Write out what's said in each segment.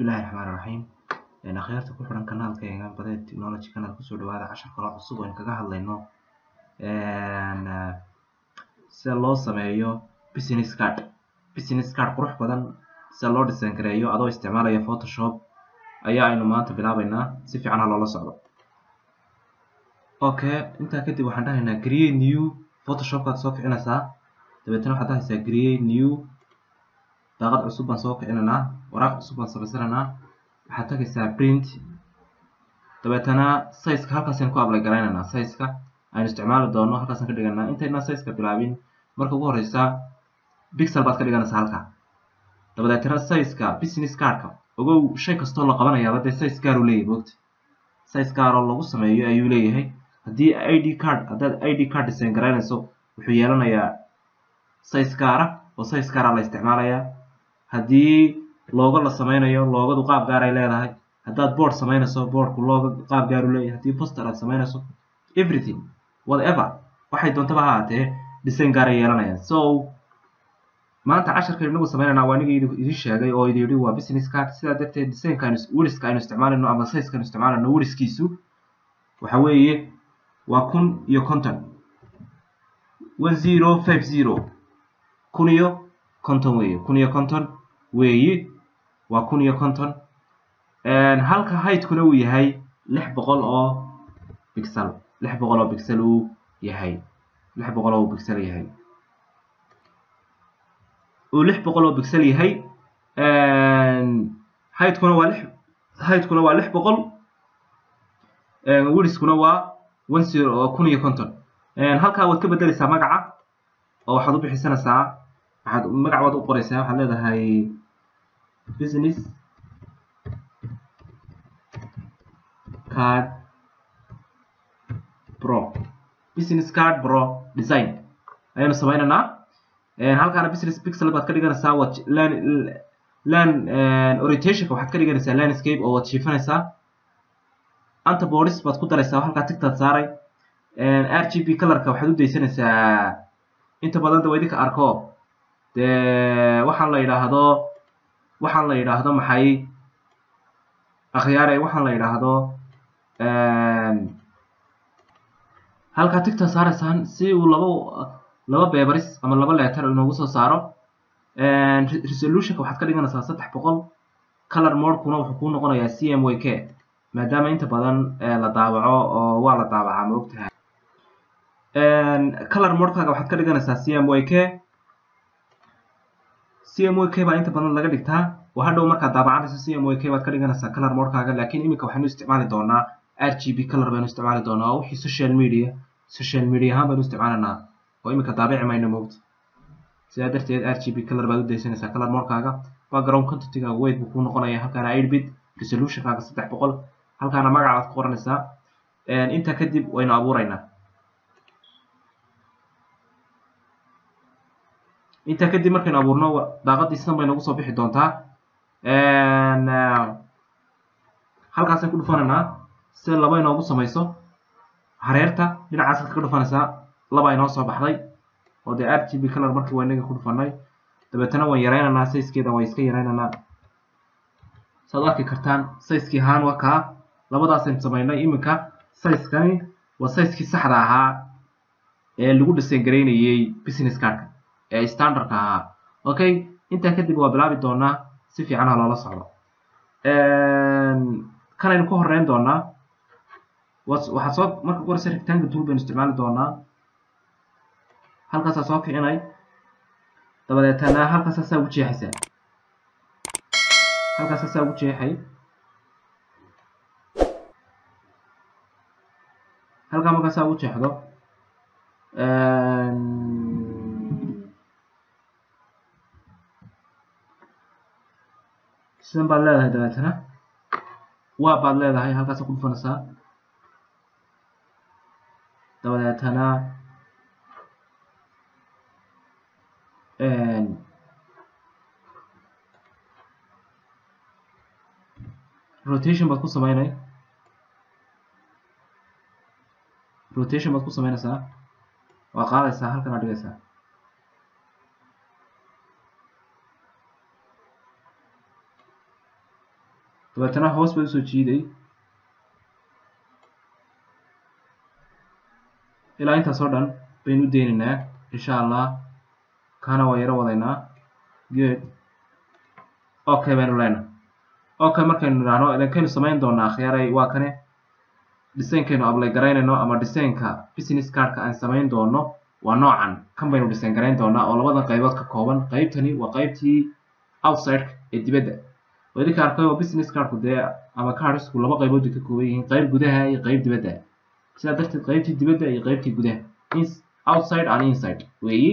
Bismillahi Raxmaani Raxiim. Akhyaarta ku xiran kanaalkayga Badeed Technology Channel, kusoo dhawaada cashar kale cusub oo aynu kaga hadlayno sida loo sameeyo business card. Business card qurux badan sida loo design gareeyo adoo isticmaalaya Photoshop ayaa aynu maanta bilaabaynaa. Si fiican ha loola socdo. Okay, intaa kadib waxaan dhahaynaa create new. Photoshopkaad soo kicinaysaa, dabeetana waxaad dhahaysaa create new. Daaqad cusub baan soo kicinaynaa, waraaq cusub baan samaysanaynaa. Waxaad tagaysaa print, dabeetana sizeka halkaasaynu ku apply garaynaynaa. Sizeka aynu isticmaali doono halkaasaan ka dhiganaa. Intaynaan sizeka bilaabin, marka ugu horeysa pixel baad ka dhiganaysaa halka. Dabadeetana sizeka business cardka, ogow shay kastoo la qabanayaaba dee size gaar uu leeyahay, moogta size gaar oo lagu sameeyo ayuu leeyahay. Haddii ID card, haddaad ID card design garaynayso, wuxuu yeelanayaa size gaara oo size gaara la isticmaalayaa. Haddii logo la sameynayo, loogadu qaab gaar ay leedahay. Haddaad board samaynayso, boardku logo qaab gaar u leeyahay. Haddii poster aad samaynayso, everything whatever waxay doontaba ha ahaatee, design gaar ay yeelanayaan. So maanta casharka inagu sameynaynaa waa aniga idin sheegay oo idin yidhi waa business card. Sidaa darteed designka aynu, widthka aynu isticmaalayno ama sizeka aynu isticmaalayno, widthkiisu waxa weeye waa 1050, 1050, 1050 weeye, 1050 weeye, waa 1050. Halka heightkuna uu yahay 600 oo pixel, 600 oo pixel uu yahay, 600 oo pixel yahay, uu 600 oo pixel yahay. Heightkuna waa lix, heightkuna waa 600, widthkuna waa one zero 1050. Halkaa waad ka bedeleysaa magaca oo waxaad u bixisanaysaa, waxaad magac waad u qoraysaa, waxaad leedahay business card pro, business card pro design ayaynu sameynaynaa. Halkaana business pixel baad ka dhiganaysaa. Waad lan orientationka waxaad ka dhiganaysaa landscape oo waad jiifanaysaa. Antibodies baad ku daraysaa, halkaa tigtaad saaray. RGB colorka waxaad u daysanaysaa inta badan de waa idinka arko dee waxaan la yidhaahdo, waxaan la yidhaahdo maxay akhyaare, waxaan la yidhaahdo halkaa tigta saaraysaan si uu laba beberis ama laba letter inoogu soo saaro. Resolutionka waxaad ka dhiganaysaa 300. Color modekuna wuxuu kuu noqonayaa CMYK, maadaama inta badan la daawaco oo waa la daawacaa, ma ogtahay. Color modekaaga waxaad ka dhiganaysaa CMYK. CMYK baa inta badan laga dhigtaa oo hadhow markaad daabacanayso CMYK baad ka dhiganaysaa color modekaaga. Laakiin iminka waxaynu isticmaali doonaa RGB color baynu isticmaali doonaa, oo wixii social media, social media ahaan baynu isticmaalanaa oo iminka daabici mayno, moogta. Sidaa darteed RGB color baad u daysanaysaa color modekaaga. Background contentigaaga weight buu kuu noqonaya, halkaana 8 bit, resolutionkaaga 300, halkaana magaca baad ku qoranaysaa. Intaa kadib waynu abuuraynaa. Intaa kadib markaynu abuurno, daaqadii sidan bay nagu soo bixi doontaa. Halkaasaan ku dhufanaynaa si laba inoogu samayso hareerta, dhinacaasaad kaga dhufanaysaa. Laba inoo soo baxday oo dee RGB color markii waa inaga ku dhufanay. Dabeetana waan yaraynaynaa sizekeeda, waan iska yaraynaynaa saad u arki kartaan. Sizekii ahaan waa kaa, labadaasaynu samaynay. Iminka sizekani waa sizekii saxda ahaa ee lagu design garaynayay business cardka ee standardka ahaa. Okay, intaa kadib waa bilaabi doonaa, si fiican ha loola socdo. Kanaynu ku horeyn doonaa. Waxaad soo marka ugu horeysa rectangle tool baynu isticmaali doonaa. Halkaasaa soo kicinay, dabadeetana halkaasaa saa ugu jeexaysaa, halkaasaa saa ugu jeexay. Halkaa markaa saa ugu jeexdo, sidan baad leedahay. Dabeetana waa baad leedahay, halkaasa ku dhufanaysaa. Dabadeetana rotation baad ku sameynay, rotation baad ku sameynaysaa, waa qaadaysaa, halkan aad dhigaysaa. Dabeetana hoos baad usoo jiiday ilaa intaas oo dhan baynu u deynaynaa insha Allah. Kana waa yaro wadaynaa. Good, okay baynu leenahay. Okay, markaynu idhaahno idankaynu samayn doonaa akhyaaray, waa kane designkaynu apply garaynayno ama designka business cardka aan samayn doono waa noocan. Kan baynu design garayn doonaa oo labadan qaybood ka kooban. Qaybtani waa qaybtii outside ee dibadda. Waa idinka arkay oo business cardku dee ama cardsku laba qaybood bay ka kooban yihiin, qayb gudaha iyo qayb dibadda. Sidaa darteed qaybtii dibadda iyo qaybtii gudaha, outside and inside weeyi.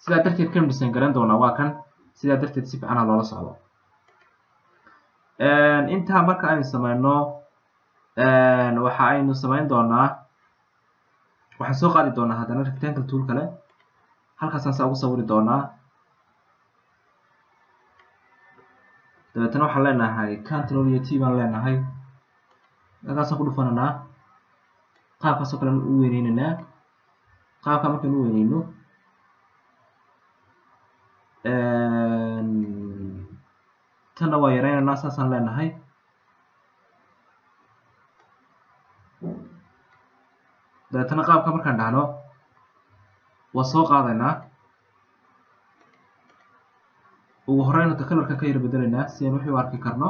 Sidaa darteed kanu design garan doonaa waa kan. Sidaa darteed si fiican ha loola socdo. Intaa marka aynu samayno, waxa aynu samayn doonaa, waxaan soo qaadi doonaa haddana rectangle tool kale. Halkaasaan saa ugu sawiri doonaa. Dabeetana waxaan leenahay control iyo T baan leenahay. Halkaasaan ku dhufananaa. Qaabkaasoo kale u weyneynanaa. Qaabka markaan u weyneyno, tanna waa yareynaynaa, saasaan leenahay. Dabeetana qaabka markaan dhahno waa soo qaadaynaa. Ugu horreyn horta colorka ka yara bedelaynaa si aan wixii u arki karno.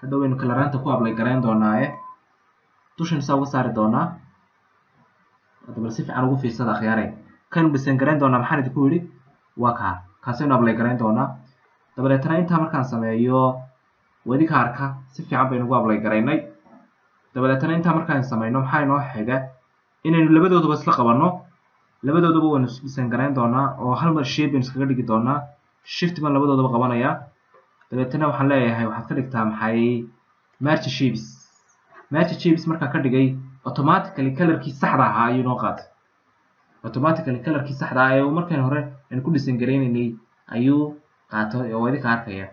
Hadhow waynu coloranta ku apply garayn doonaaye. Dushan saa uga saari doonaa. Hadda bal si fiican ugu fiirsada akhyaaray. Kanu design garayn doonaa maxaan idinku yidhi? Waa kaa. Kaasaynu apply garayn doonaa. Dabadeetana intaa markaan sameeyo wadi kaarka si fiican baynu ugu apply garaynay. Dabadeetana intaa markaan sameyno maxaa inoo xiga? Inaynu labadooduba isla qabanno. Labadooduba waynu design garayn doonaa oo hal mar shape baynu iskaga dhigi doonaa. Shift baan labadoodaba qabanayaa. Dabeetana waxaan leeyahay waxaad ka dhigtaa maxay merge shapes. Merge shapes markaan ka dhigay automatically colorkii saxda ahaa ayuu noo qaatay. Automatically colorkii saxda ah ee uu markan hore aan ku design garaynaynay ayuu qaatay oo idinka arkaya.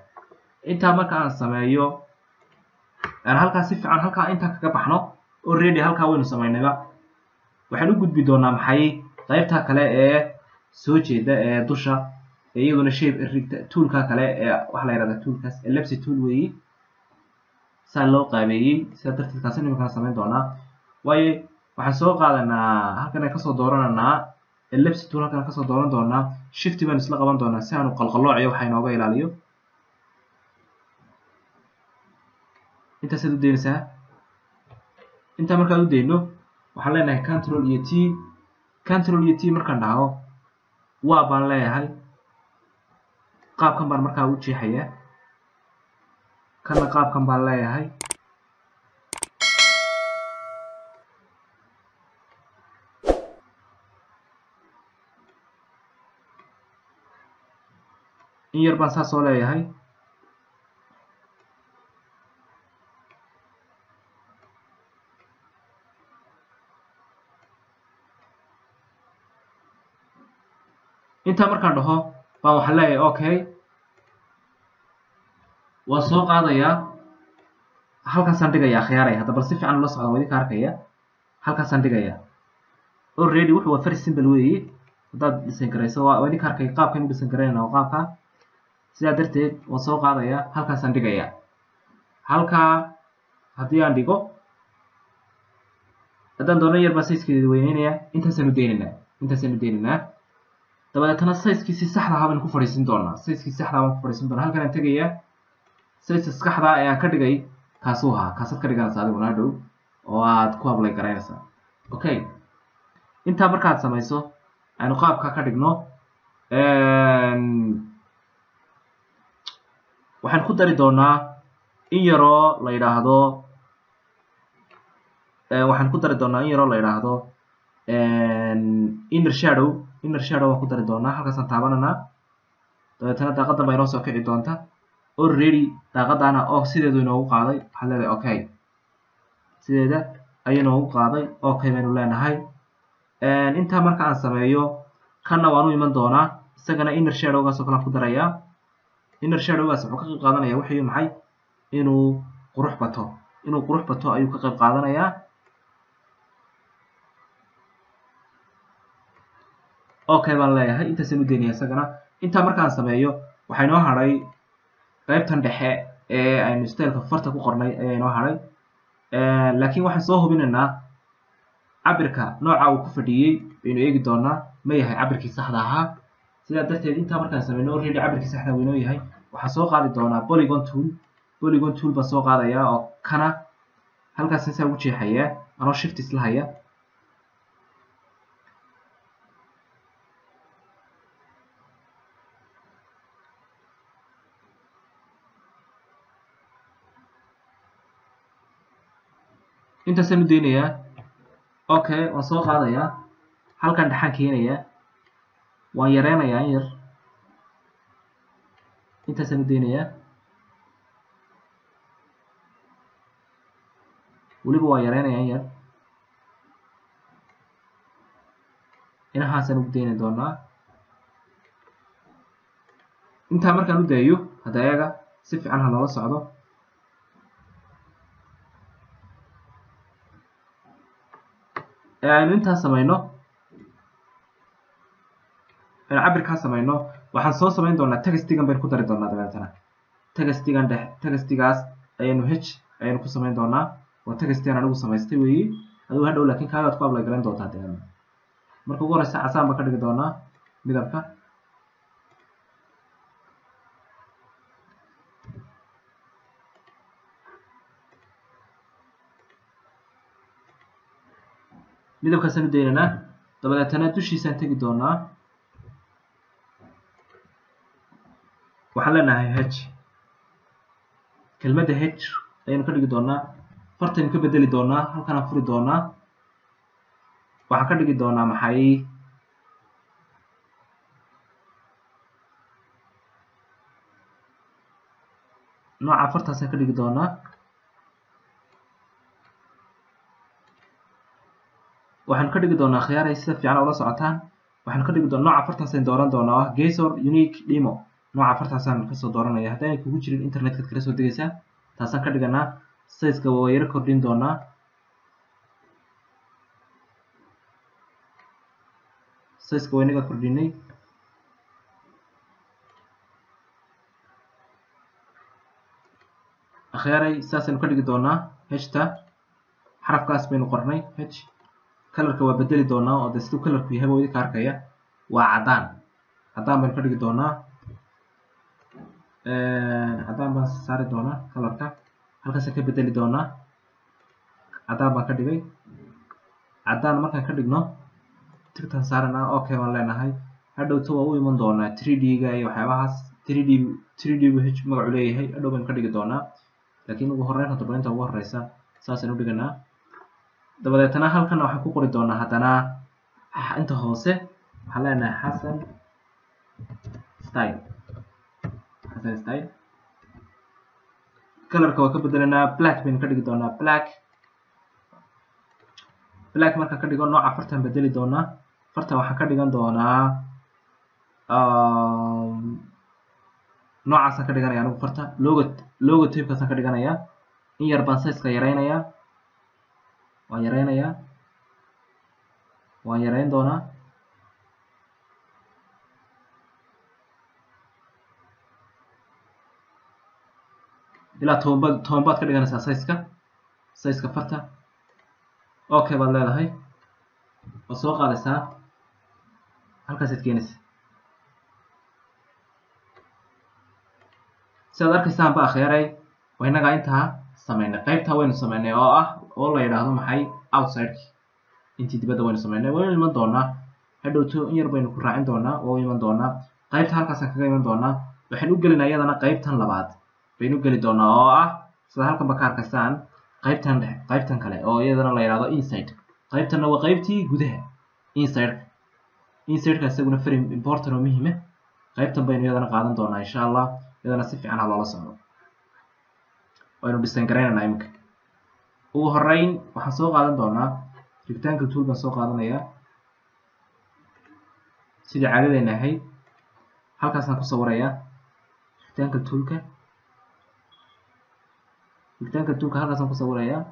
Intaa marka aan sameeyo, aan halkaa si fiican halkaa intaa kaga baxno, already halkaa waynu samaynayba. Waxaan u gudbi doonaa maxay qaybta kale ee soo jeeda ee dusha, iyaduna shape toolka kale ee waxa la yiraahdaa toolkaas ellipse tool weeyi. Saa loo qaabeeyey, sidaa darteed kaasi nimankaan samayn doonaa. Waayo waxaan soo qaadanaa halkan aan kasoo doorananaa ellipse tool, halkan aan kasoo dooran doonaa. Shift baan isla qaban doonaa si aanu qalqaloociyo waxa inooga ilaaliyo. Intaasaad u daynaysaa. Intaa markaan u dayno waxaan leenahay control iyo T. Control iyo T markaan dhaho waa baan leeyahay. Qaabkan baan markaa u jeexayaa. Kana qaabkan baan leeyahay. In yar baan saas oo leeyahay. Intaa markaan dhaho baan waxaan leeyahay okay. Waan soo qaadayaa. Halkaasaan dhigayaa akhyaaray. Hadda bal si fiican ula socda waa idinka arkaya. Halkaasaan dhigayaa. Already wuxuu waa very simple weeye. Haddaad design garayso waa idinka arkaya qaabkan u design garaynayna waa qaabka. Sidaa darteed waan soo qaadayaa, halkaasaan dhigayaa. Halkaa haddii aan dhigo, haddaan doono yar baa sizekeeda weyneynaya. Intaasaan u deynaynaa. Intaasaan u deynaynaa. Dabadeetana sizekiisi saxda ahaa baynu ku fadhiisin doonaa. Sizekiisi saxda ahaa baan ku fadhiisin doonaa. Halkan aan tegayaa. Size saxda ah ee aan ka dhigay kaasuu ahaa. Kaasaad ka dhiganaysaa adiguna hadhow oo aad ku apply garaynaysaa. Okay. Intaa markaad samayso aynu qaabka ka dhigno. Waxaan ku dari doonaa in yaroo la yidhaahdo, waxaan ku dari doonaa in yaroo la yidhaahdo inner shadow. Inner shadow waan ku dari doonaa. Halkaasaan taabananaa. Dabeetana daaqadan baa inoo soo kici doonta. Already daaqadana oo sideedu inoogu qaaday. Waxaad leedahay okay. Sideeda ayuu inoogu qaaday. Okay baynu leenahay. Intaa marka aan sameeyo kanna waan u iman doonaa. Isagana inner shadowgaas oo kale aan ku darayaa. Inner shadowgaas wuxuu ka qayb qaadanayaa wixii maxay inuu qurux bato. Inuu qurux bato ayuu ka qayb qaadanayaa. Okay baan leeyahay. Intaasaan u daynaya isagana. Intaa markaan sameeyo waxaa inoo hadhay qaybtan dhexe ee aynu styleka farta ku qornay ayaa inoo hadhay. Laakiin waxaan soo hubinaynaa cabirka nooca uu ku fadhiyey baynu eegi doonaa, ma yahay cabirkii saxda ahaa. Sidaa darteed intaa markaan sameyno already cabirkii saxda uu inoo yahay. Waxaan soo qaadi doonaa polygon tool. Polygon tool baan soo qaadayaa oo kana halkaas saa ugu jeexayaa anoo shift isla haya. Intaasaan u daynayaa. Okay, waan soo qaadayaa, halkan dhexaan keenayaa, waan yareynayaa in yar, intaasaan u daynayaa, weliba waan yareynayaa in yar, inahaasaan ugu dayni doonaa. Intaa markaan u dayo hadda ayaga si fiican ha loola socdo. Aynu intaa samayno, aynu cabirkaa samayno, waxaan soo samayn doonaa textigan baynu ku dari doonaa. Dabeetana textigan dhex, textigaas ayaynu h ayaynu ku samayn doonaa. Waa textigan anigu samaystay weeyi, adigu hadhow laakiin kaagaad ku apply garan doontaa. Dee marka ugu horeysa casaan baan ka dhigi doonaa midabka. Midabkaasaan u daynaynaa, dabadeetana dushiisaan tegi doonaa. Waxaan leenahay h, kelmadda h ayaynu ka dhigi doonaa. Fartaynu ka bedeli doonaa, halkanaan furi doonaa, waxaan ka dhigi doonaa maxay nooca fartaasaan ka dhigi doonaa. Waxaan ka dhigi doonaa khiyaaray sida fiican ula socotaan. Waxaan ka dhigi doonaa nooca fartaasaan dooran doonaa, Gesor Unique Demo. Nooca fartaasaan kasoo dooranaya. Haddaanay kugu jirin internetka kala soo degaysaa, taasaan ka dhiganaa. Size-ka waa yaro kordhin doonaa. Size-ka waa inaga kordhinay. Akhyaaray saasaynu ka dhigi doonaa. Hta xarafkaas baynu qornay h. Kalarka waa bedeli doonaa oo de siduu kalarku yahay baa idinka arkaya, waa caddaan. Caddaan baynu ka dhigi doonaa, caddaan baan saari doonaa kalarka, halkaasaan ka bedeli doonaa. Caddaan baan ka dhigay. Caddaan markaan ka dhigno tigtan saaranaa, okay baan leenahay. Hadhowto waa u iman doonaa 3D-ga iyo waxyaabahaas. 3D buu h magacu leeyahay, hadhow baynu ka dhigi doonaa, laakiin ugu horreyn hadda inta ugu horeysa saasaynu u dhiganaa. Dabadeetana halkan waxaan ku qori doonaa haddana inta hoose waxaan leenahay Xasan Style. Xasan Style kalarka waa ka bedelanaa, black baynu ka dhigi doonaa. Black markaan ka dhigo nooca fartan bedeli doonaa. Fartan waxaan ka dhigan doonaa noocaasaan ka dhiganaya anigu farta logo type-kaasaan ka dhiganayaa. In yar baan size-ka yareynayaa, waan yareynayaa, waan yareyn doonaa. Ilaa toban baad ka dhiganaysaa size-ka farta. Okay baad leedahay, waad soo qaadaysaa, halkaasaad keenaysaa. Sidaad arkaysaan ba akhyaaray, waa innagaa intaa samaynay. Qaybtaa waynu samaynay oo ah oo la yidhaahdo maxay outside-ki, intii dibadda waynu samaynay. Waynu iman doonaa hadhowto, in yar baynu ku raacin doonaa, waa u iman doonaa. Qaybta halkaasaan kaga iman doonaa. Waxaan u gelinaa iyadana qaybtan labaad baynu u geli doonaa oo ah sida halkan ba ka arkaysaan qaybtan dhex, qaybtan kale oo iyadana la yidhaahdo inside. Qaybtanna waa qaybtii gudaha, inside-ka. Inside-ka isaguna very important oo muhiim ah. Qaybtan baynu iyadana qaadan doonaa insha Allah, iyadana si fiican ha loola socdo. Waynu design garaynaynaa iminka. Ugu horreyn waxaan soo qaadan doonaa rectangle tool baan soo qaadanayaa sidii caadadayna ahayd. Halkaasaan ku sawirayaa rectangle toolka. Rectangle toolka halkaasaan ku sawirayaa.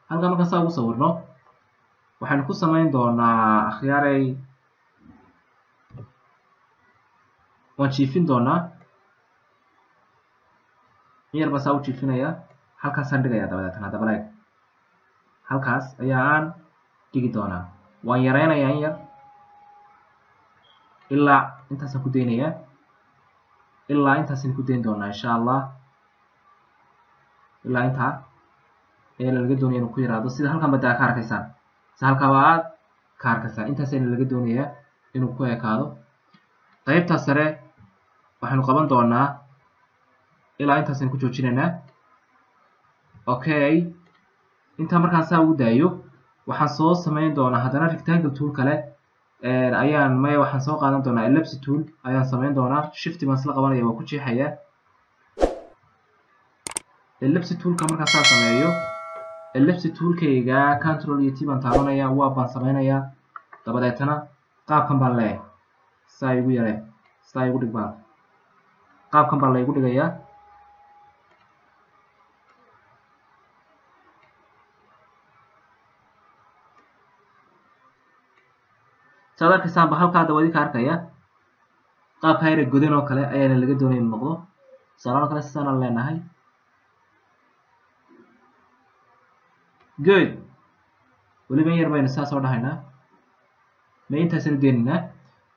Halkan markaan saa ugu sawirno waxaynu ku samayn doonaa akhyaaray Waan jiifin doonaa, in yar baan saa u jiifinayaa, halkaasaan dhigayaa. Dabadeetana haddaba leeg halkaas ayaa aan dhigi doonaa. Waan yareynayaa in yar, ilaa intaasaan ku daynayaa, ilaa intaasaan ku dayn doonaa insha Allah. Ilaa intaa ayaa laga doonaya inuu ku yaraado, sida halkan badaa ka arkaysaan, sida halkaaba aad ka arkaysaan, intaas ayaa laga doonayaa inuu ku ekaado. Qaybtaa sare waxaynu qaban doonaa ilaa intaasaynu ku joojinaynaa. Okay, intaa markaan saa ugu daayo, waxaan soo samayn doonaa haddana rectangle tool kale ayaan maya, waxaan soo qaadan doonaa ellipse tool ayaan samayn doonaa. Shift baan isla qabanaya, waa ku jeexayaa ellipse toolka. Markaan saa sameeyo ellipse toolkayga, control iyo T baan taabanaya, waa baan samaynayaa. Dabadeetana qaabkan baan leeyahay, saa igu yaree, saa igu dhig baan, qaabkan baa laygu dhigayaa. Saad arkaysaanba halkaa hadda waa idinka arkaya, qaabka yara godan oo kale ayaana laga doonaya inuu noqdo. Tusaalahan oo kale sidaanaan leenahay. Good, weliba in yar baynu saa soo dhahaynaa, ma intaasaynu daynaynaa.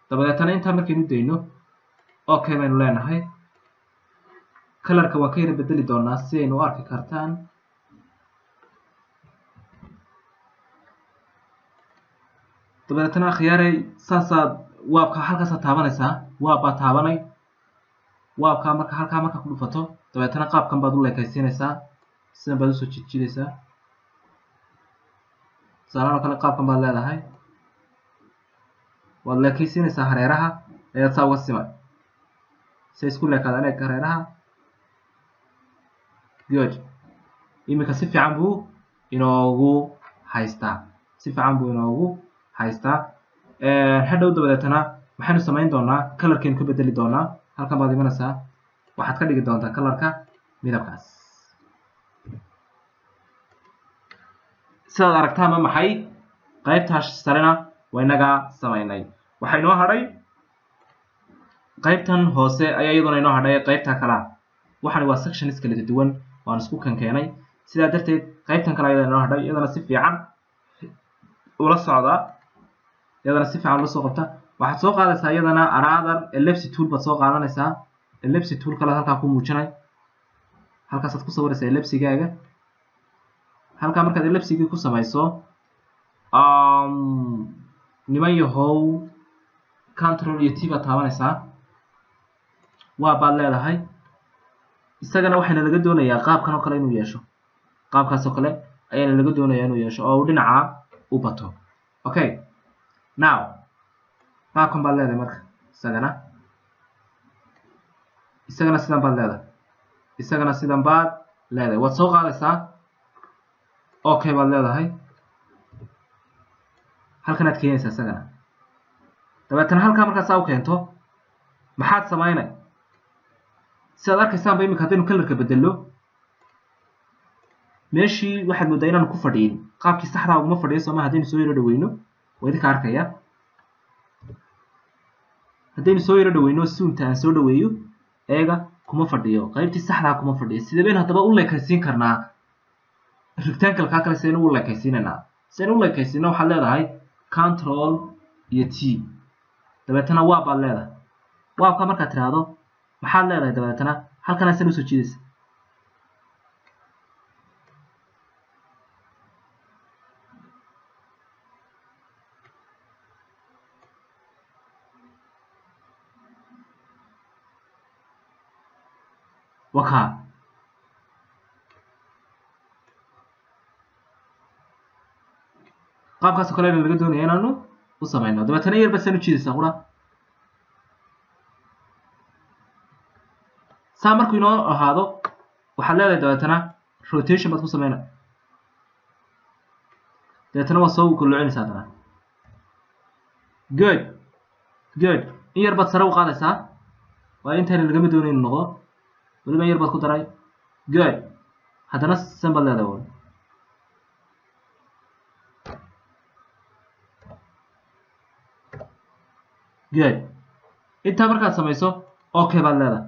Dabadeetana intaa markaynu dayno, okay baynu leenahay. Colorka waan ka yara bedeli doonaa si aynu u arki kartaan. Dabadeetana akhyaarey, saasaad waabka halkaasaad taabanaysaa, waab baad taabanay waabkaa. Marka halkaa marka ku dhufato, dabeetana qaabkan baad u leekaysiinaysaa, sidan baad usoo jidjidaysaa. Tusaalahan oo kale qaabkan baad leedahay, waad leekaysiinaysaa, hareeraha ayaad saa uga simay say isku leekaadaan. Eeg hareeraha. Good, iminka si fiican buu inoogu haystaa, si fiican buu inoogu haystaa. Hadhow dabadeetana maxaynu samayn doonaa? Colorkaynu ka bedeli doonaa. Halkan baad imanaysaa, waxaad ka dhigi doontaa colorka midabkaas. Sidaad aragtaanba maxay, qaybtaas sarena waa inagaa samaynay. Waxaa inoo hadhay qaybtan hoose ayaa iyaduna inoo hadhay. Qaybta kalea waxani waa sections kala duwan waan isku kankeenay, sidaa darteed qaybtan kale ayada inoo hadhay, iyadana si fiican ula socdaa, iyadana si fiican ula soo qabta. Waxaad soo qaadaysaa iyadana another ellipse tool baad soo qaadanaysaa. Ellipse tool kale halkaa ku muujinay, halkaasaad ku sawiraysaa ellipsigaaga. Halkaa markaad ellipsigii ku samayso, niman yahow, control iyo T baad taabanaysaa, waa baad leedahay. Isagana waxayna laga doonayaa qaabkan oo kale inuu yeesho, qaabkaas oo kale ayaana laga doonayaa inuu yeesho oo uu dhinaca u bato. Okay, now qaabkan baad leedahay marka, isagana sidan baad leedahay, isagana sidan baad leedahay. Waad soo qaadaysaa, okay baad leedahay, halkanaad keenaysaa isagana. Dabeetana halkaa markaa saa u keento, maxaad samaynay? Sidaad arkaysaanba iminka haddaynu colorka bedello, meeshii waxaad moodaa inaanu ku fadhiyin qaabkii saxdaa, uguma fadhiyo sooma? Haddaynu soo yaro dhaweyno, waa idinka arkaya, haddaynu soo yaro dhaweyno, zoomta aan soo dhaweeyo, eega, kuma fadhiyo qaybtii saxdaa, kuma fadhiyo. Sidee baynu haddaba u leekaysiin karnaa rectangle-kaa kale? Sidaynu u leekaysiinaynaa? Sidaynu u leekaysiino, waxaad leedahay control iyo T, dabeetana waa baad leedahay. Waabka markaad tiraahdo, maxaad leedahay? Dabeetana halkan san usoo jiidaysa. Waka qaabkaasoo kale laga doonaya inaanu u samayno. Dabeetana yar baad san u jiidaysaa qura. Saa markuu inoo ahaado, waxaad leedahay dabeetana rotation baad ku sameyna, dabeetana waa soo kullucinaysaa haddana. Good, good, in yar baad sare u qaadaysaa, waa intayna lagama doonayn inuu noqdo. Weliba in yar baad ku daray. Good, haddana san baad leedahay. Good, intaa markaad samayso Okay baad leedahay.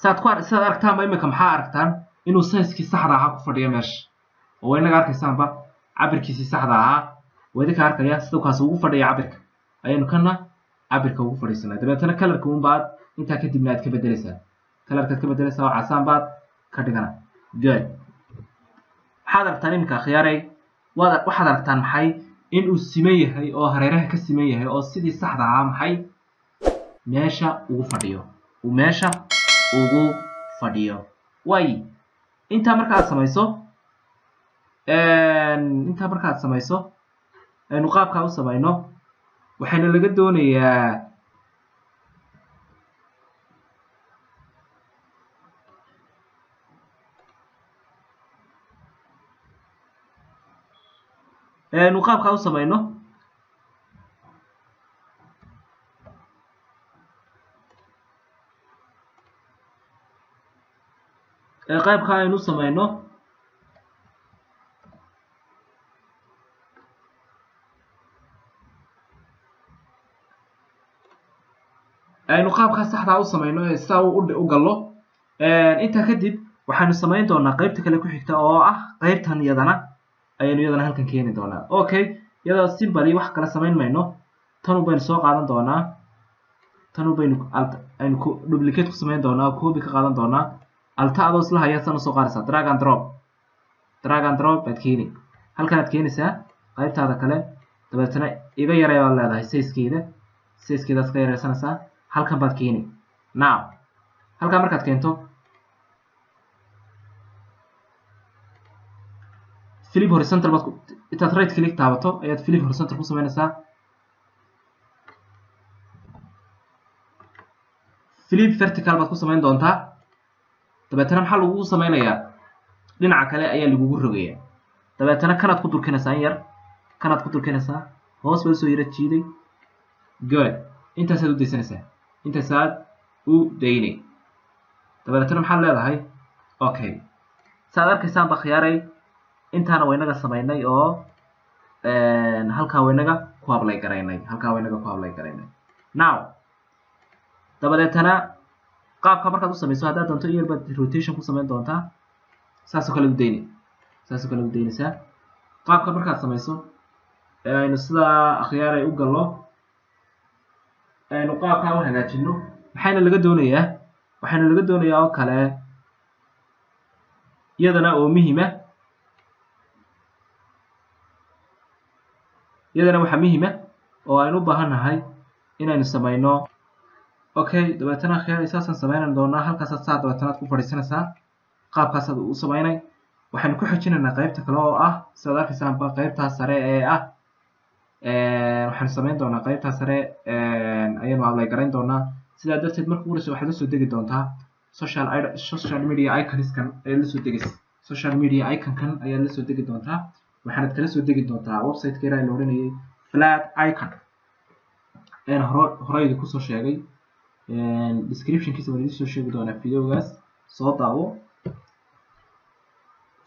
Saad ku sidaad aragtaanba iminka maxaa aragtaan inuu size-kii saxda ahaa ku fadhiyo meesha, oo inaga arkaysaanba cabirkiisii saxda ahaa waa idinka arkaya siduu kaas ugu fadhiya cabirka ayaynu kana cabirka ugu fadhiisanaa. Dabeetana kalarka unbaad intaa kadibna aad ka bedelaysaa, kalarkaad ka bedelaysaa oo casaan baad ka dhigana. Good. Waxaad aragtaan iminka akhyaaray, waxaad aragtaan maxay inuu siman yahay oo hareeraha ka siman yahay oo sidii saxda ahaa maxay meesha ugu fadhiyo, uu meesha ugu fadhiyo. Way intaa markaad samayso, intaa markaad samayso aynu qaabkaa u samayno, waxayna laga doonayaa aynu qaabkaa u samayno qaybka aynu samayno aynu qaabkaa saxdaa u samayno ee sidaa u gallo. Intaa kadib waxaanu samayn doonaa qaybta kale ku xigta oo ah qaybtan iyadana ayaynu iyadana halkan keeni doonaa. Okay, iyadoo simply wax kale samayn mayno, tanu baynu soo qaadan doonaa, tanu baynu aynu duplicate ku samayn doonaa, copy ka qaadan doonaa. Alta adoo isla haya san usoo qaadaysaa, drag and drop, drag and drop baad keeni, halkan aad keenaysaa qaybtaada kale. Dabeetana iga yaree baad leedahay size-keeda, size-keedaad iska yareysanaysaa, halkan baad keeni. Now halkan markaad keento flip horizontal baad intaad right click taabato ayaad flip horizontal ku samaynaysaa. Flip vertical baad ku samayn doontaa. Dabeetana maxaa lagugu samaynayaa? Dhinaca kale ayaa lagugu rogayaa. Dabeetana kanaad ku durkinaysaa in yar, kanaad ku durkinaysaa, hoos baa usoo yara jiiday. Good. Intaasaad u daysanaysaa, intaasaad u daynay. Dabeetana maxaad leedahay? Okay. Saad arkaysaan ba khiyaaray, intaana waynaga samaynay oo halkaa waynaga ku ablay garaynay, halkaa waynaga ku ablay garaynay. Now dabadeetana qaabka markaad u samayso haddaad doonto in yar baad rotation ku samayn doontaa, saasoo kale u daynay, saasoo kale u daynaysaa. Qaabka markaad samayso ee aynu sidaa akhyaaray u gallo, aynu qaabkaa u hagaajino, maxayna laga doonayaa? Waxayna laga doonayaa oo kale iyadana oo muhiima, iyadana waxaa muhiima oo aynu u baahan nahay inaynu samayno. Okay, dabeetana akhyaaray saasaan samaynan doonaa. Halkaasaad saa dabeetana aad ku fadhiisanaysaa, qaabkaasaad u samaynay. Waxaynu ku xijinaynaa qaybta kale oo ah sidaad arkaysaanba qaybtaa sare ee ah, waxaynu samayn doonaa qaybtaa sare ayaynu ablay garayn doonaa. Sidaa darteed marka ugu horeysa waxaad la soo degi doontaa social media iconskan ayaad la soo degaysa, social media iconkan ayaad la soo degi doontaa. Waxaanad kala soo degi doontaa website-ka yaraa la odhanayay flat icon ayaan horeydi kusoo sheegay. Description-kiisa waan idiin soo sheegi doonaa, videogaas soo daawo.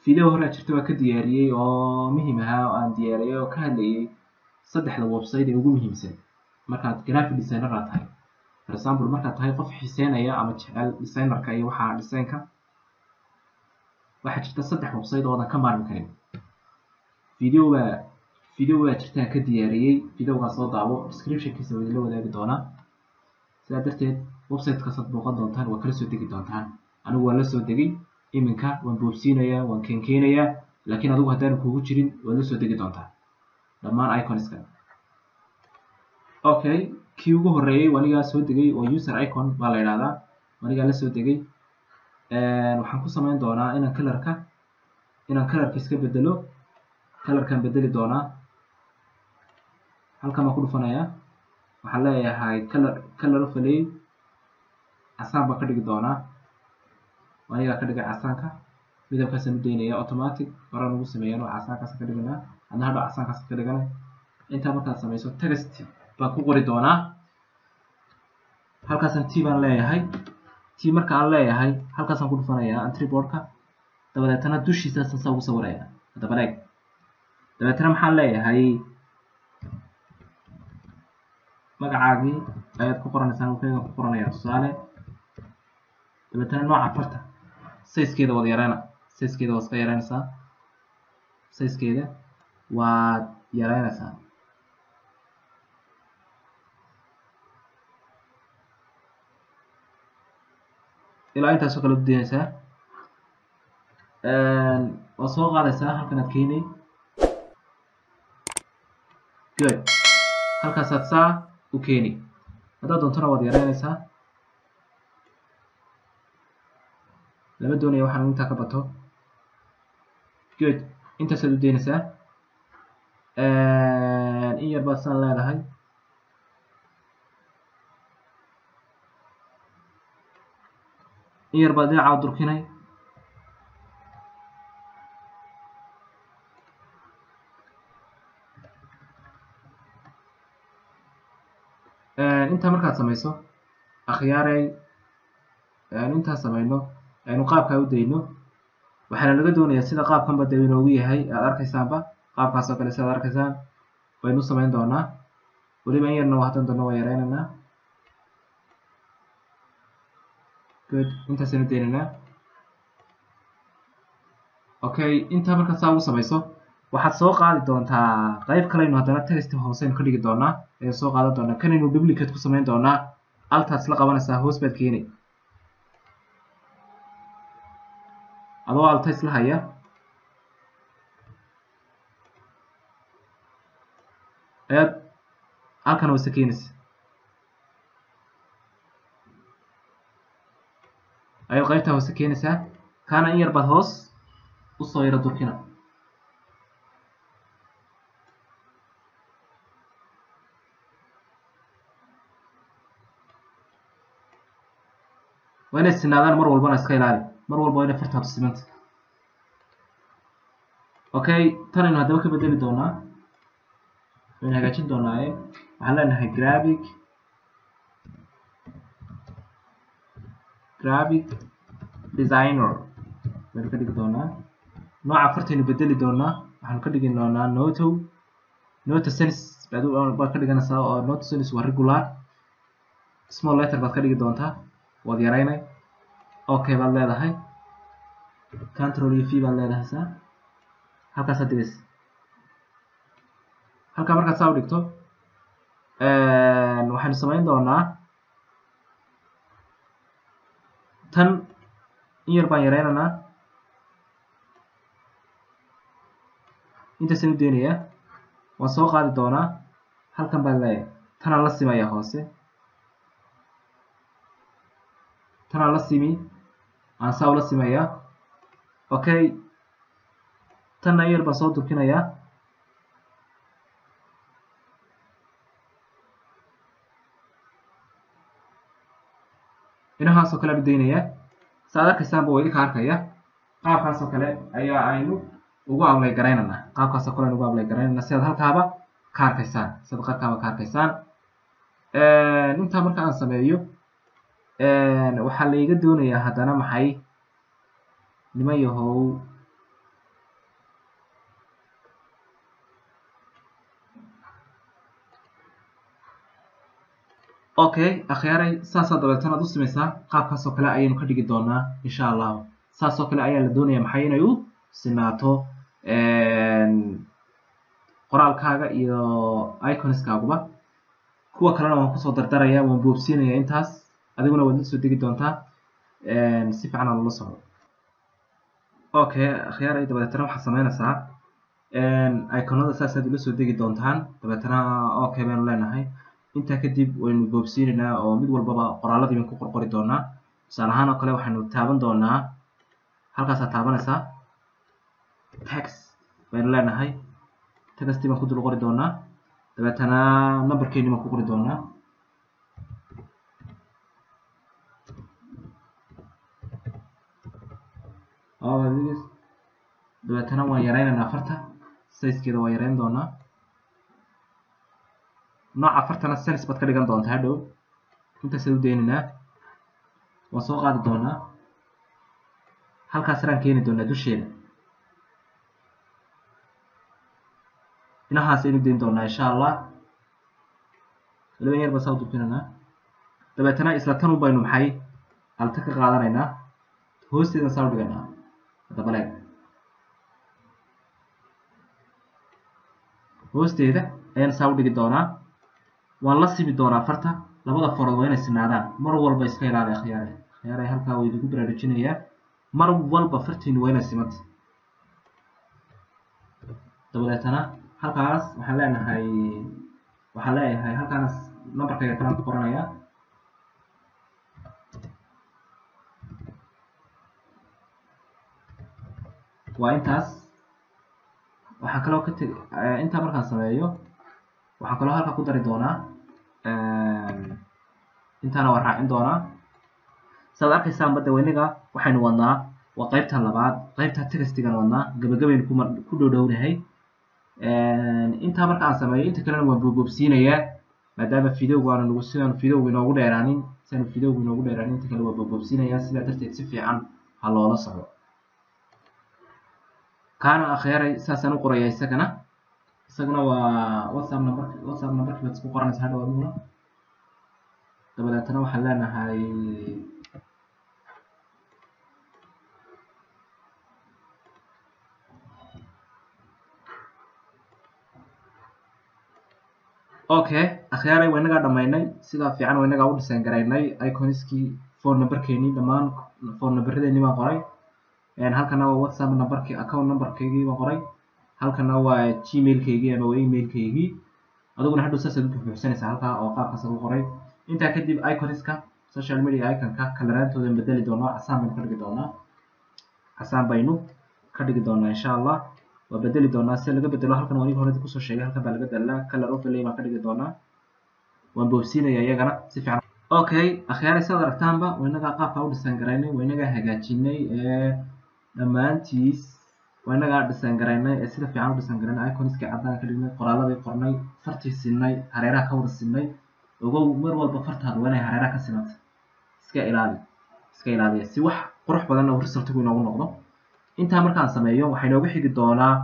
Video hore jirta waa ka diyaariyey oo muhiim ahaa oo aan diyaariyey oo ka hadlayay saddexda website ee ugu muhiimsan markaad graphic designer aad tahay. For example, markaad tahay qof xiiseynaya ama jecel designerka iyo waxa designka, waxaa jirta saddex website oo aadan ka maarmi karin. Video baa jirta aan ka diyaariyey, videogaas soo daawo, description-kiisa waan idinla wadaagi doonaa. Sidaa darteed website-kaasaad booqan doontaan, waa kala soo degi doontaan. Anigu waan la soo degay iminka, waan boobsiinayaa, waan keenkeenayaa, laakiin adigu haddaanu kugu jirin waad la soo degi doontaa dhammaan iconska. Okay, kii ugu horreeyay anigaa soo degay oo user icon baa la yidhahdaa, anigaa la soo degay. Waxaan ku samayn doonaa inaan kalarka, inaan kalarka iska bedelo, kalarkan bedeli doonaa. Halkan baan ku dhufanayaa, waxaan leeyahay color overlay casaan baan ka dhigi doonaa, anigaa ka dhigay casaanka, midabkaasaan u daynaya automatic horaan ugu sameeyaan oo casaankaasaan ka dhiganaa, adna hadhow casaankaasaan ka dhiganay. Intaa markaad samayso text baan ku qori doonaa, halkaasaan t baan leeyahay. T marka aan leeyahay halkaasaan ku dhufanayaa entryboard-ka, dabadeetana dushiisaasaan saa ugu sawirayaa. Haddaba eeg, dabeetana maxaan leeyahay magacaagii ayaad ku qoranaysaa, halkayga ku qoranaya tusaale Dabeetana nooca farta sizekeeda waad yareena, sizekeeda waad iska yareynaysaa, sizekeeda waad yareynaysaa. Ilaa intaasoo kale u daynaysaa. Waad soo qaadaysaa, halkan aad keenay. Good, halkaasaad saa u keeni. Haddaad doontona waad yareynaysaa, lama doonaya waxaan intaa ka bato. Good, intaasaad u daynaysaa. In yar baad saan leedahay. In yar baad dhinaca u durkinay. Intaa markaad samayso akhyaaray, intaa samayno, aynu qaabkaa u dayno. Waxaana laga doonayaa sida qaabkanba dee inoogu yahay, aad arkaysaanba qaabkaas oo kale sidaad arkaysaan baynu samayn doonaa. Weliba in yarna waa haddan doona waa yareynaynaa. Good, intaasaynu daynaynaa. Okay, intaa markaad saa ugu samayso waxaad soo qaadi doontaa qayb kaleynu haddana text hooseynu ka dhigi doonaa, ayaan soo qaadan doonaa. Kanaynu duplicate ku samayn doonaa. Altaad isla qabanaysaa, hoos baad keenay adoo alta isla haya. Ayaad halkan hoose keenaysa, ayaad qaybtaa hoose keenaysaa. Kaana in yar baad hoos usoo yaro durkina. Waa inay sinaadaan mar walbana, iska ilaali mar walba waa inay fartaadu simanta. Okay, tan aynu haddaba ka bedeli doonaa, waynu hagaajin doonaa. Waxaan leenahay graphic designer baynu ka dhigi doonaa. Nooca fartaynu bedeli doonaa, waxaanu ka dhigi doonaa Noto Sans baad ka dhiganaysaa, oo Noto Sans waa regular small letter baad ka dhigi doontaa, waad yaraynay. Okay baad leedahay, control iyo V baad leedahay saa, halkaasaad dhigaysa. Halkaa markaad saa u dhigto, waxaynu samayn doonaa tan in yar baan yareynaynaa, intaasaan u daynayaa. Waan soo qaadi doonaa, halkan baan leeyahay, tanaan la simaya hoose, tanaan la simi, aan saa ula simayaa. Okay, tanna in yar baan soo durkinayaa. Inahaasoo kale aan u daynayaa. Sa aad arkaysaanba waa idinka arkaya. Qaabkaasoo kale ayaa aynu ugu ablay garaynaynaa, qaabkaasoo kale aynu ugu ablay garaynaynaa, si aad halkaaba ka arkaysaan, si aad halkaaba ka arkaysaan. Intaa marka aan sameeyo, waxaa laiga doonayaa haddana maxay niman yahow, okay akhyaaray, saasaa dabeetana aad u samaysaa. Qaabkaasoo kale ayaynu ka dhigi doonaa insha allahu. Saasoo kale ayaa la doonaya maxay inay u sinaato qoraalkaaga iyo iconskaaguba. Kuwa kalena waan kusoo dardaraya, waan boobsiinaya intaas, adiguna waad la soo degi doontaa, si fiican aan ula socdo. Okay akhyaaray, dabeetana waxaad samaynaysaa iconada saasaad ula soo degi doontaan. Dabeetana okay baynu leenahay. Intaa kadib waynu boobsiinaynaa oo mid walbaba qoraaladii baynu ku qorqori doonaa. Tusaale ahaan oo kale waxaynu taaban doonaa, halkaasaad taabanaysaa, text baynu leenahay, textii baan ku dul qori doonaa. Dabeetana numberkeeni baan ku qori doonaa. Dabeetana waan yareynaynaa farta, sizekeeda waan yareyn doonaa. Nooca fartana sans baad ka dhigan doontaa hadhow. Intaasaan u daynaynaa. Waan soo qaadi doonaa, halkaas saraan keeni doonaa dusheeda. Inahaas aynu dayn doonaa insha allah. Weliba in yar baan saa u durkinaynaa. Dabeetana isla tan un baynu maxay Alta ka qaadanaynaa, hoosteeda saa u dhiganaa. Haddaba leeg hoosteeda ayaan saa u dhigi doonaa. Waan la simi doonaa farta. Labada farood waa inay sinaadaan mar walba. Iska ilaali akhyaare, akhyaare, halkaa waa idinku baraarujinayaa. Mar walba fartiinu waa inay simanta. Dabadeetana halkaas waxaan leenahay, waxaan leeyahay halkaas numberkayga kalaan ku qoranayaa. Waa intaas. Waxaan kaloo ka teg intaa markaan sameeyo, waxaan kaloo halka ku dari doonaa, intaana waa raacin doonaa. Saad arkaysaan badda weyniga waxaynu wadnaa waa qaybta labaad, qaybta textigan wadnaa, gabagabaynu ku dhowdhownahay. Intaa marka aan sameeyo, inta kalena waan boobboobsiinayaa, maadaama videogu aanu nagu sidaanu videogu inoogu dheeraanin, sidaanu videogu inoogu dheeraanin. Inta kale waan boobboobsiinayaa, sidaa darteed si fiican ha loola socdo. Kaana akhyaray saasaan u qorayaa. Isagana waa WhatsApp number. WhatsApp numberkii baad isku qoranaysaa hadhow adiguna. Dabadeetana waxaan leenahay okay akhyaaray, waa inagaa dhamaynay. Sidaa fiican waa inagaa u design garaynay iconiskii, phone numberkeenii, dhammaan phone numberadeenii baan qoray. Halkana waa WhatsApp numberkii, account numberkaygii baan qoray. Halkana waa Gmailkaygii ama waa emailkaygii. Adiguna hadhow saasaad u buuxbuuxsanaysaa halkaa oo qaabkaas u qoray. Intaa kadib iconiska social media iconka kalaraantooda bedeli doonaa, casaan baynu ka dhigi doonaa, casaan baynu ka dhigi doonaa insha Allah. Waa bedeli doonaa. Si laga bedelo halkan waa aniga hore kusoo sheegay, halkan baa laga bedelaa. Color overlay baan ka dhigi doonaa. Waan boobsiinaya iyagana si fiican. Okay akhyaari, sidaad aragtaanba waa inagaa qaabka u design garaynay, waa inagaa hagaajinay ee dhammaantiis, waa inagaa design garaynay ee sida fiican u design garaynay. Iconiskii caddaan ka dhignay, qoraaladii qornay, fartii sinay, hareeraha ka wada sinay. Ogow, mar walba fartaadu waa inay hareeraha ka simanta. Iska ilaali, iska ilaaliya, si wax qurux badan oo resultigu inoogu noqdo. Intaa markaan sameeyo, waxay noogu xigi doonaa,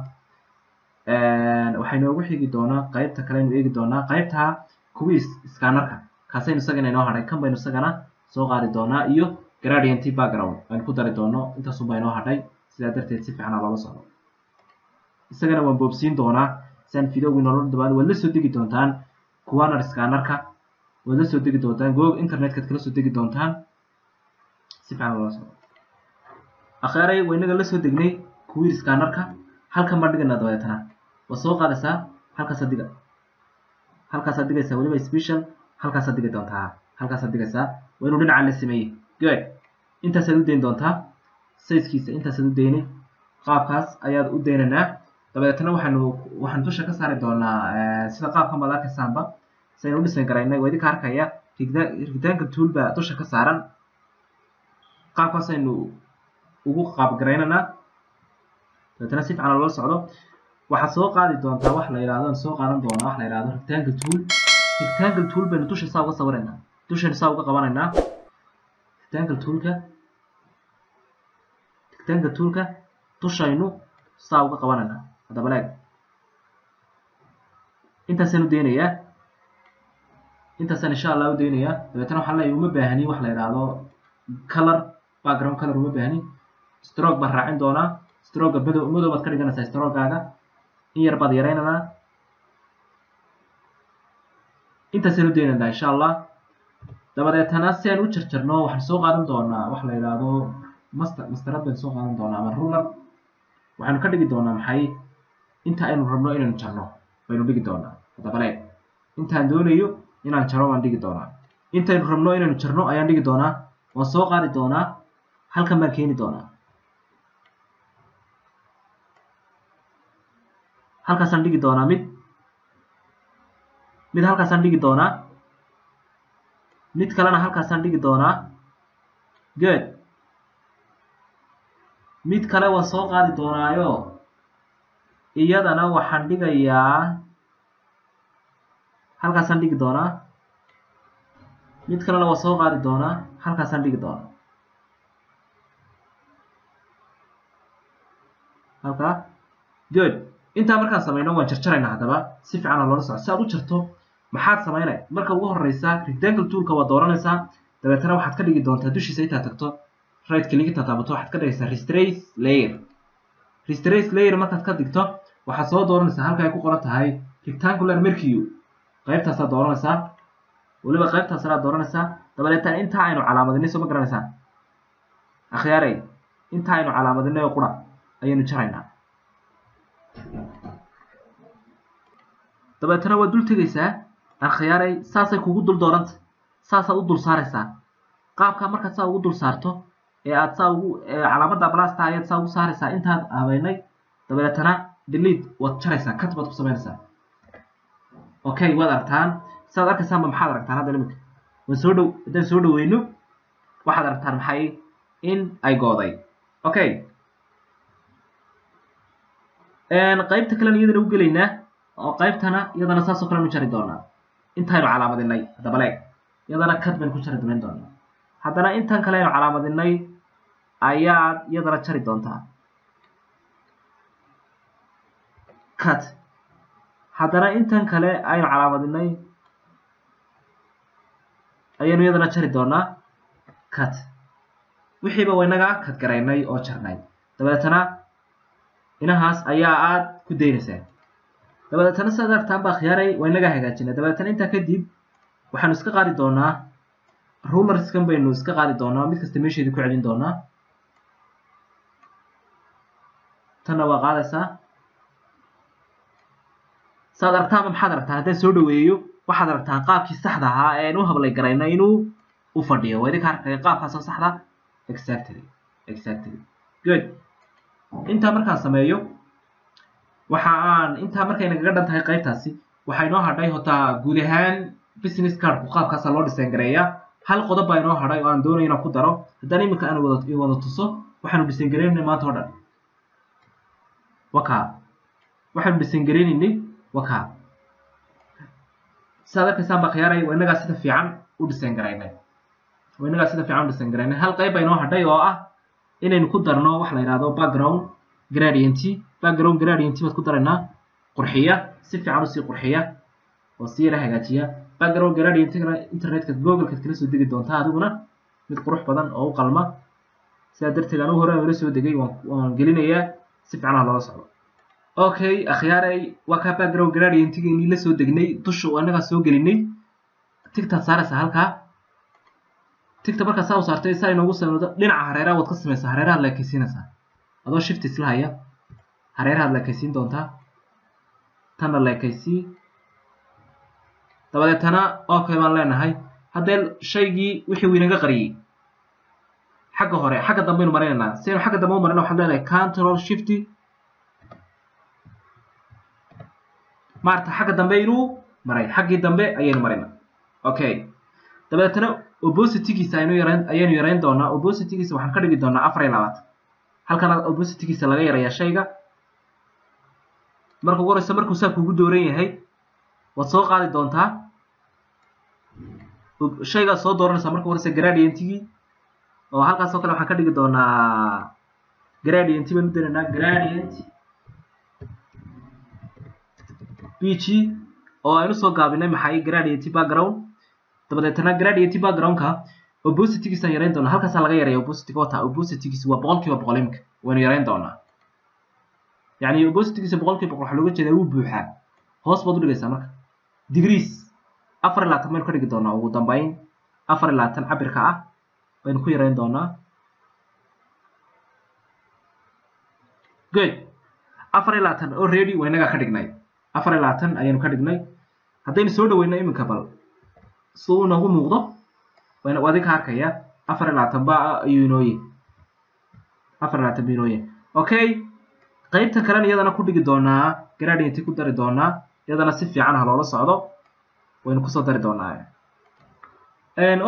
waxay noogu xigi doonaa qaybta kale aynu eegi doonaa, qaybta kuwii scannerka. Kaasaynu isagana inoo hadhay, kan baynu isagana soo qaadi doonaa, iyo gradient background aynu ku dari doono. Intaasunbaa inoo hadhay. Sidaa darteed si fiican loola socdo. Isagana waan boobsiin doonaa si aan videogu inoola dhawaado. Waad la soo degi doontaan kuwanar scannerka, waad la soo degi doontaan Google internetkaad kala soo degi doontaan. Si fiican loola socdo akhaaray. Waa inaga la soo degnay kuwii scannerka. Halkan baan dhiganaa. Dabadeetana waa soo qaadaysaa, halkaasaad diga, halkaasaad dhigaysaa. Weliba special halkaasaad dhigi doontaa, halkaasaad dhigaysaa. Waa inuu dhinaca la sameeyey. Good. Intaasaad u dayn doontaa sizekiisa, intaasaad u daynay, qaabkaas ayaad u daynaynaa. Dabadeetna waxaanu dusha ka saari doonaa sida qaabkan baad arkaysaanba si aynu u dhisan garaynay. Waa idinka arkaya, rectangle tool baa dusha ka saaran. Qaabkaas aynu ugu qaab garaynaynaa. Dabeetana si fiican loola socdo. Waxaad soo qaadi doontaa wax la yidhaahdo, soo qaadan doonaa wax la yidhaahdo rectangle tool. Rectangle tool baynu dusha saa uga sawiraynaa, dushaynu saa uga qabanaynaa rectangle toolka. Rectangle toolka dushaynu saa uga qabanaynaa. Haddaba leeg intaasaan u daynayaa, intaasaan insha Allah u daynayaa. Dabeetana waxaan leeyahay uma baahni wax la yidhaahdo color, background color uma baahni. Stroke baan raacin doonaa. Stroke madow, madow baad ka dhiganaysaa. Strokegaaga in yar baad yaraynaynaa. Intaasaan u daynaynaa insha Allah. Dabadeetana si aan u jarjarno, waxaan soo qaadan doonaa wax la yidhaahdo master, mastarad baynu soo qaadan doonaa ama ruler. Waxaynu ka dhigi doonaa maxay? Inta aynu rabno inaynu jarno baynu dhigi doonaa. Haddaba leeg intaan doonayo inaan jaro baan dhigi doonaa. Intaynu rabno inaynu jarno ayaan dhigi doonaa. Waan soo qaadi doonaa, halkan baan keeni doonaa, halkaasaan dhigi doonaa. Mid halkaasaan dhigi doonaa, mid kalena halkaasaan dhigi doonaa. Good. Mid kale waan soo qaadi doonaayo, iyadana waxaan dhigayaa halkaasaan dhigi doonaa. Mid kalena waan soo qaadi doonaa, halkaasaan dhigi doonaa, halkaa. Good. Intaa markaan samayno, waan jarjaraynaa. Haddaba si fiican oo loola soco. Si aad u jarto maxaad samaynay? Marka ugu horeysa rectangle toolka waad dooranaysaa. Dabeetana waxaad ka dhigi doontaa dushiisa intaad tagto right click intaad taabato waxaad ka dhigaysaa restrace layer. Restrace layer markaad ka dhigto waxaad soo dooranaysaa halka ay ku qoran tahay rectangular mercury, qaybtaasaad dooranaysaa, weliba qaybtaasaad dooranaysaa. Dabadeetana intaa aynu calaamadinay soo ma garanaysaa akhyaarey, intaa aynu calaamadinay oo qura ayaynu jaraynaa. Dabeetana waad dul tegaysaa akhyaarey, saasay kugu dul dooranta, saasaad u dul saaraysaa. Qaabka markaad saa ugu dul saarto ee aad saa ugu calaamadda blasta ayaad saa ugu saaraysaa intaad habeynay. Dabeetana delete waad jaraysaa, cut baad ku samaynaysaa. Okay, waad aragtaan, saad arkaysaanba maxaad aragtaan hadda iminka waan soo dhow, haddaan soo dhaweyno waxaad aragtaan maxay in ay gooday. Okay, qaybta kalena iyadana u gelaynaa oo qaybtana iyadana saasoo kale nu jari doonaa intaynu calaamadinay. Haddaba leeg iyadana cut baynu ku jari damayn doonaa. Haddana intan kale aynu calaamadinay ayaad iyadana jari doontaa, cut. Haddana intan kale aynu calaamadinay ayaynu iyadana jari doonaa, cut. Wixiiba waynaga cut garaynay oo jarnay. Dabeetana inahaas ayaa aad ku daynaysaa. Dabeetana sidaad aragtaan baa khiyaaray waynaga hagaajinay. Dabeetana intaa kadib waxaanu iska qaadi doonaa rulerskan baynu iska qaadi doonaa, mid kasta meesheedii ku celin doonaa. Tanna waa qaadaysaa. Saad aragtaanba maxaad aragtaan haddaan soo dhaweeyo waxaad aragtaan qaabkii saxda ahaa ee aynu u hablay garaynay inuu u fadhiyo. Waa idinka arkaya qaabkaasoo saxda. Exactly, exactly, good. Intaa markaan sameeyo waxa aan intaa markay nagaga dhan tahay qaybtaasi waxaa inoo hadhay hotaa guud ahaan business cardku qaabkaasaa loo design gareeyaa. Hal qodob baa inoo hadhay oo aan doonayo inaan ku daro. Haddaan iminka aan wada tuso waxaanu design gareynaynay maanta oo dhan. Wakaa waxaanu design gareynaynay wakaa. Sidaad arkaysaan baa khiyaaray waa innagaa sida fiican u design garaynay, waa innagaa sida fiican u design garaynay. Hal qayb baa inoo hadhay oo ah inaynu ku darno wax la yidhaahdo background gradient. Background gradient baad ku daraynaa, qurxiya, si fiican usii qurxiya oo sii yara hagaajiya. Background gradient internetka google-kaad kala soo degi doontaa adiguna, mid qurux badan oo u qalma. Sidaa darteed anigu hore aan ula soo degay waan gelinayaa, si fiican ha loola socdo. Okay akhyaaray, waa kaa background gradientgeennii la soo degnay, dusha oo annagaa soo gelinay. Tigtaad saaraysaa halkaa, tigta markaa saa u saartay saa inoogu sameydo dhinaca hareeraha waad ka samaysaa, hareerahaad leekaysiinaysaa adoo shift isla haya, hareerahaad leekaysiin doontaa, tanna leekaysii. Dabadeetana okay baan leenahay. Haddee shaygii wixii uu inaga qariyey xagga hore xagga dambe aynu marinaynaa. Si aynu xagga dambe u marino waxaad leedahay control shift, maarta xagga dambe inuu maray, xaggii dambe ayaynu marinaa. Okay, dabeetana opposite-giisa ayaynu yarayn doonaa. Opposite-giisa waxaan ka dhigi doonaa 24. Halkan opposite-giisa laga yarayaa shayga. Marka ugu horeysa markuu saa kugu dooran yahay waad soo qaadi doontaa shaygaad soo dooranaysaa marka ugu horeysa gradient-gii, oo halkaas oo kale waxaan ka dhigi doonaa gradient baynu u doonaynaa, gradient bg oo aynu soo gaabinay maxay gradient background. Dabadeetana gradient background-ka opposite-giisaan yarayn doonaa, halkaasaa laga yaraya opposite-ga. Wata opposite-giisa waa 100% imika, waynu yarayn doonaa. Yacni opposite-giisa 100% waxaa looga jeedaa wuu buuxaa, hoos baad u dhigaysaa marka. Degrees 24 baynu ka dhigi doonaa ugu dambayn, 24 cabirka ah baynu ku yarayn doonaa. Good, 24 already waynagaa ka dhignay, 24 ayaynu ka dhignay. Haddaynu soo dhaweyno iminka bal si uu inoogu muuqdo, wayna adinka arkaya 24 ba ayuu inooye, 24 buu inooye. Okay, qaybta kalena iyadana ku dhigi doonaa gradient ku dari doonaa, iyadana si fiican ha loola socdo, waynu kusoo dari doonaa.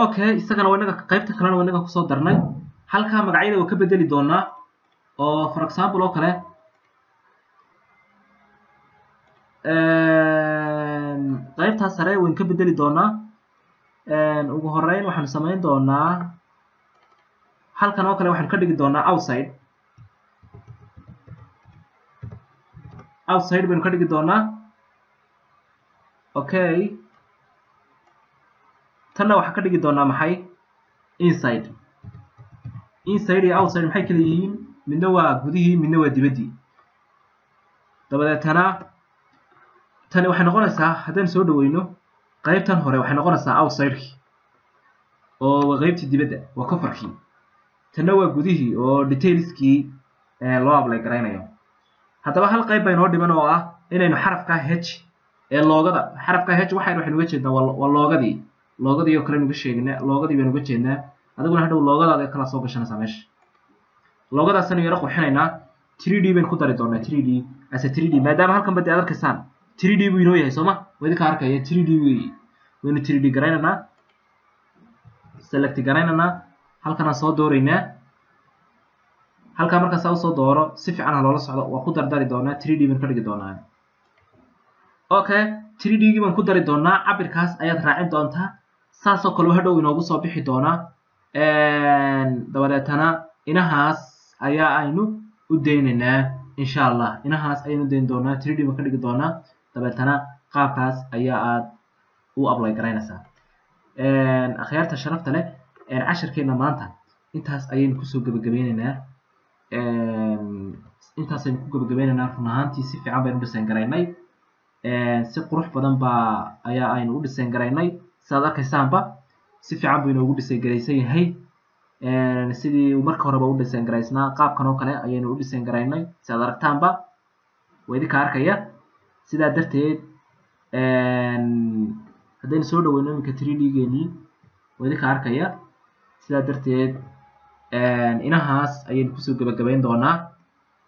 Okay, isagana waynaga qaybta kalena waynaga kusoo darnay. Halkaa magacyada waa ka bedeli doonaa oo for example oo kale qaybtaa sare waynu ka bedeli doonaa. Ugu horeyn waxaanu samayn doonaa halkan oo kale waxaanu ka dhigi doonaa outside, outside baynu ka dhigi doonaa. Okay, tanna waxaan ka dhigi doonaa maxay Inside, inside iyo outside maxay kala yihiin? Midna waa gudihii, midna waa dibaddii. Dabadeetana tani waxay noqonaysaa, haddaan soo dhaweyno, qaybtan hore waxay noqonaysaa outside-kii oo waa qaybtii dibadda, waa cover-kii. Tanna waa gudihii oo details-kii loo apply garaynayo. Haddaba hal qayb baa inoo dhiman oo ah inaynu xarafka H ee logo-da. Xarafka H waxaynu uga jeednaa waa logo-dii, logo-dii oo kale nuga sheegna, logo-dii baynu uga jeednaa. Adiguna hadhow logo-daada kala soo gashanaysaa meesha. Logo-daasaynu yaro qurxinaynaa. 3D baynu ku dari doonaa, 3D as a 3D, maadaama halkan badi aad arkaysaan 3D buu inoo yahay, sooma? Waa idinka arkaya, 3D weeye. Waynu 3D garaynaynaa, select garaynaynaa, halkanaan soo dooraynaa. Halkaa markaasaa usoo dooro, si fiican ha loola socdo. Waa ku dardari doonaa, 3D baynu ka dhigi doonaa. Okay, 3D gii baan ku dari doonaa. Cabirkaas ayaad raacin doontaa, saasoo kale hadhow inoogu soo bixi doonaa. Dabadeetana inahaas ayaa aynu u daynaynaa, insha Allah. Inahaas ayaynu u dayn doonaa, 3D baan ka dhigi doonaa. Dabeetana qaabkaas ayaa aad u apply garaynaysaa. Akhyaarta sharafta leh, casharkeena maanta intaas ayaynu kusoo gebagabeyneynaa, intaasaynu ku gebagabeyneynaa. Run ahaantii si fiican baynu u design garaynay, si qurux badan baa ayaa aynu u design garaynay. Sidaad arkaysaanba, si fiican buu inoogu design garaysan yahay. Sidii uu marka horeba u design garaysnaa, qaabkan oo kale ayaynu u design garaynay. Si aad aragtaanba, waa idinka arkaya. Sidaa darteed haddaynu soo dhaweyno iminka 3D geenii, waa idinka arkaya. Sidaa darteed inahaas ayaynu kusoo gebagabayn doonaa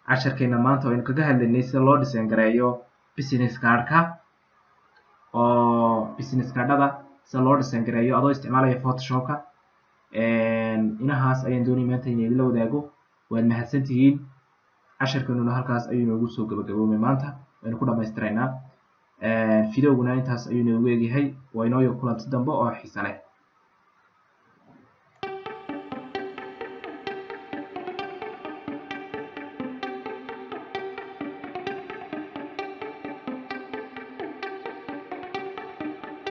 casharkeena maanta oo aynu kaga hadlaynay sida loo design gareeyo business card-ka, oo business card-ada sida loo design gareeyo adoo isticmaalaya Photoshopka. Inahaas ayaan doonay maanta inay idinla wadaago. Waad mahadsantihiin. Casharkeenuna halkaas ayuu inoogu soo gabagaboobay maanta, waynu ku dhamaystiraynaa. Video-guna intaas ayuu inoogu egyahay. Waa inooyo kulanti dambe oo xiise leh.